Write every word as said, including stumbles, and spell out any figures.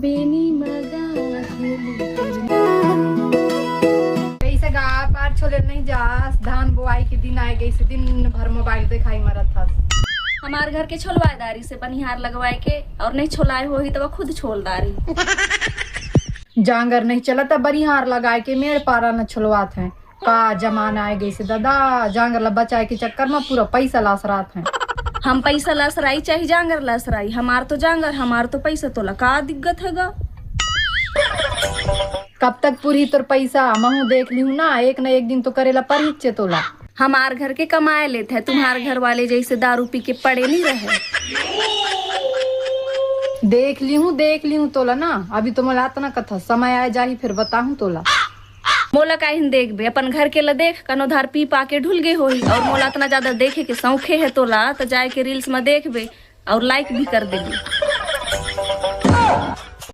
बेनी मगा खेली। कैसे गा, पार छोले नहीं जास, धान बोआई के दिन आए गइसे, दिन भर मोबाइल देखाई मरत हस। हमार घर के छोलवाए दारी से बनिहार लगवाए के, और नहीं छोलाए होही त वो खुद छोल दारी। जांगर नहीं चलत, बनिहार लगाए के मेड़ पारा न छोलवात है। का जमाना आए गइसे दादा, जांगर ला बचाए के चक्कर में पूरा पैसा लासरात है। हम पैसा लासराई चाहे जांगर लासराई, हमार तो जांगर, हमार तो पैसा, तोला का दिक्कत है गा? कब तक पूरी तोर पैसा? महू देख लिहूं ना, एक न एक दिन तो करेला परहिचे तोला। हमार घर के कमाए लेत है, तुम्हार घर वाले जैसे दारू पी के पड़े नहीं रहे। देख लिहूं, देख लिहूं तोला ना, अभी तो मोला अतना कथा, समय आए जाही फिर बताहूं तोला। मोला काहिन देखबे, अपन घर के ला देख, कनो धार पी पा के ढुल गे होही, और मोला अतना ज्यादा देखे के शौखे है तोला, त जाए के रील्स में देखबे और लाइक भी कर देबे।